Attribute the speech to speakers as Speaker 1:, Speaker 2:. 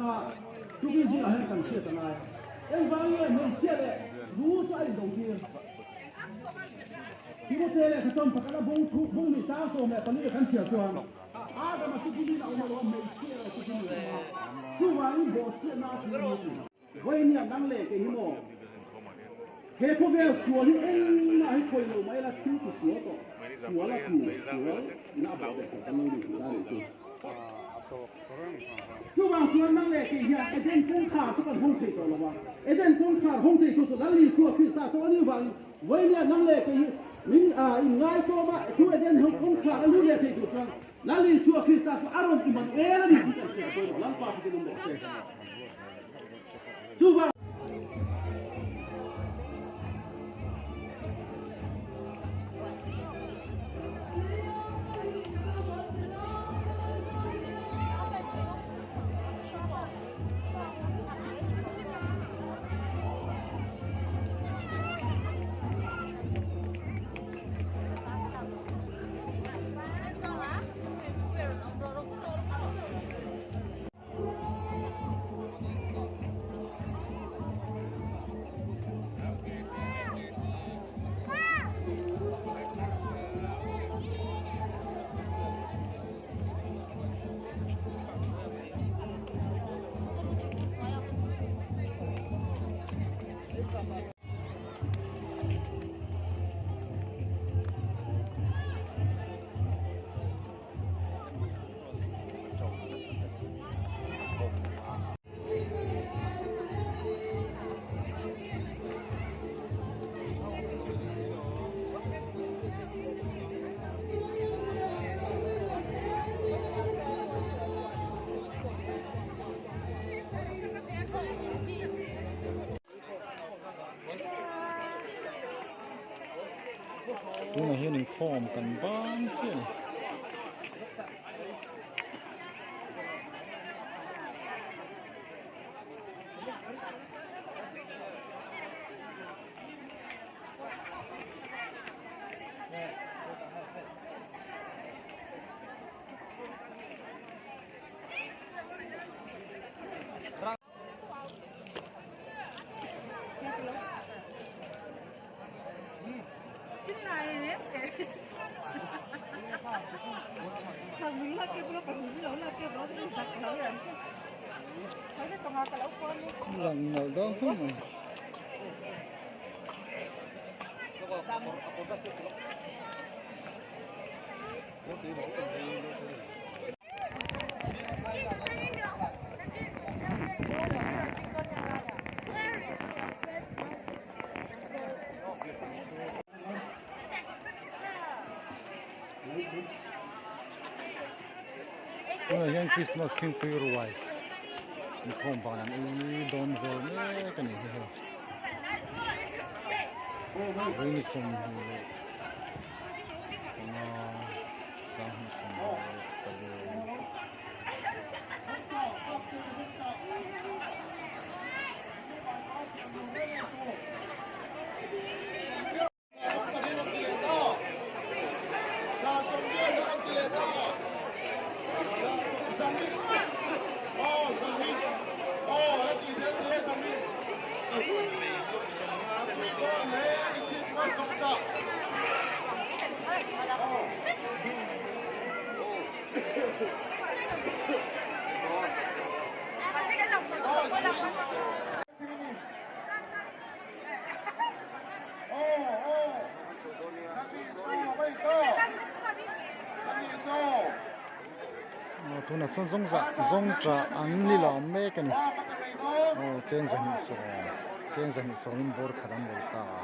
Speaker 1: kha tukin zingah hian kan hriat a ngai. Engvang nge hmeichhia leh lu chu a indotir? Timothea lehkha chuan pakhat a bung thu bung hnih sang 14 a kan chhiar chuan Adama chu bumin a awm alo a, hmeichhia erawh chu bumin a awm a, chuvangin bawhchhiatna a thlir a ni ti. Vawinia nang leh kei hi maw? He khawvel sual hi engmah hi khawi lo mai la thil ti sual tawh, sual a tu sual ina a bawh leh tawh kan lo ni tih la nih chu. Chuvang chuan nang leh kei hian Eden kawngkhar chu kan hawng thei tawh lo va, Eden kawngkhar hawng thei tu chu Lal Isua Krista chu a nih vangin vawinia nang leh kei hi min inngaitawm a, chu Eden kawngkhar a lut leh thei tur chuan Lal Isua Krista chu a rawn Immanuel a ni tih kan hriat a pawimawh. Lalpa chu kan awm rawh se. Chuvang.
Speaker 2: Tunah hian inkhawm kan bang chiah a ni. Lang nalh dawn khawp mai. Tunah hian Christmas thlengpui ruai inkhawm van an ei dawn vel mek a ni hi hei. Vawiin 20 leh panga 2024. Tunah chuan zawngzah zawngṭah an ni lo mek a ni aw cheng 220 cheng 220 in bawr khat an lei ta a.